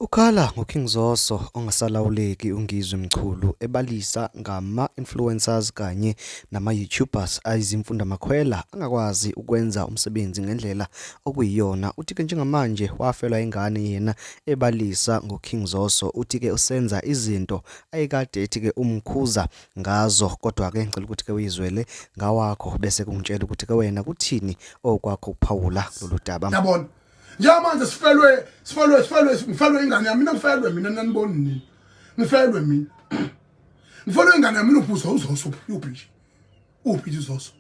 Ukhala ngoKing Zoso ongasalawuleki uNgizwe Mchunu ebalisa ngama-influencers kanye nama-YouTubers ayizimfundamakhwela angakwazi ukwenza umsebenzi ngendlela okuyiyona. Uthi-ke njengamanje wafelwa ingane yena ebalisa ngoKing Zoso. Uthi-ke usenza izinto ayekade ethi-ke umkhuza ngazo kodwa-ke ngicela ukuthi-ke uyizwele ngawakho bese kungitshela ukuthi-ke wena kuthini okwakho ukuphawula kulolu daba. Yabona njengamanje sifelwe sifelwe sifelwe ngifelwe ingane yami mina ngifelwe mina naniboni nini ngifelwe mina ngifelwe ingane yami mina uphuza uzoso uphi nje uphi nje uzoso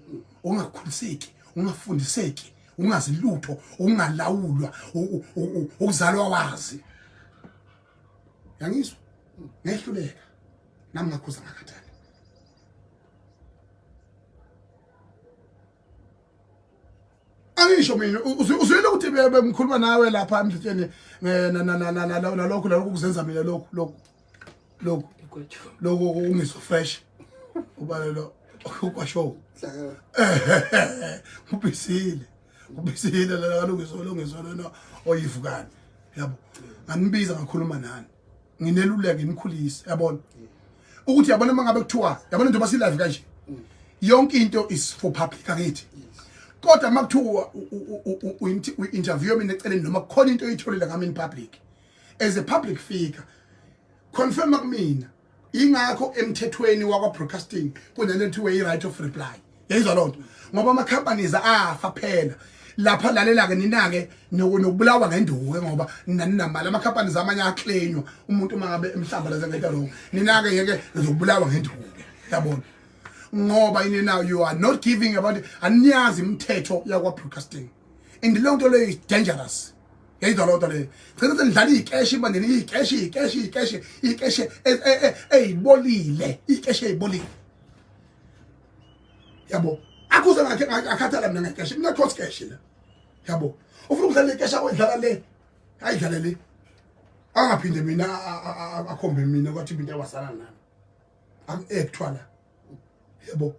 ungakhuliseki ungafundiseki ungazi lutho ungalawulwa ukuzalwa wazi yangizwa ngehluleka nami ngakhuza ngakhathala. Angisho mina uzwile ukuthi bengikhuluma nawe lapha emdletsheni nalokhu nalokhu kuzenza mina lokhu lokhu lokhu lokhu ungizwa fresh ubalelo ukwasho ubisile ubisile la kalungizwa lungizwa lona oyivukani yabo nganibiza ngakhuluma nani ngineluleke nginikhulise yabona ukuthi yabona uma ngabe kuthiwa yabona njengoba si-live kanje yonke into is for public angithi kodwa uma kuthiwa u-interview mina eceleni noma kukhona into oyitholile ngami in public as a public figure confirm kumina. Ingakho emthethweni wakwa-broadcasting kunento ethiwe i-right of reply. Yayizwa loo nto ngoba ama-companies afa phela lapha. Lalela-ke nina-ke nokubulawa ngenduku-ke ngoba naninamali ama-companies amanye aklenywa umuntu uma ngabe emhlambalaze ngento wrong. Nina-ke yeke nizokubulawa ngenduku-ke yabona ngoba ini now you are not giving about aniyazi imithetho yakwa-broadcasting and leyo nto leyo is dangerous. Yayizwa loo nto leyo. Gcina senidlala iy'keshi manje iy'keshi iy'keshi iy'keshi iy'keshi ey'bolile iy'keshi ey'bolile yabo. Akuze ngakhe akhathala mina ngekeshe mina cross cash la yabo. Ufuna ukudlala ikesha awedlala le ayidlale le angaphinde mina akhombe mina kwathi into ewasala nami aku-actwa la yabo.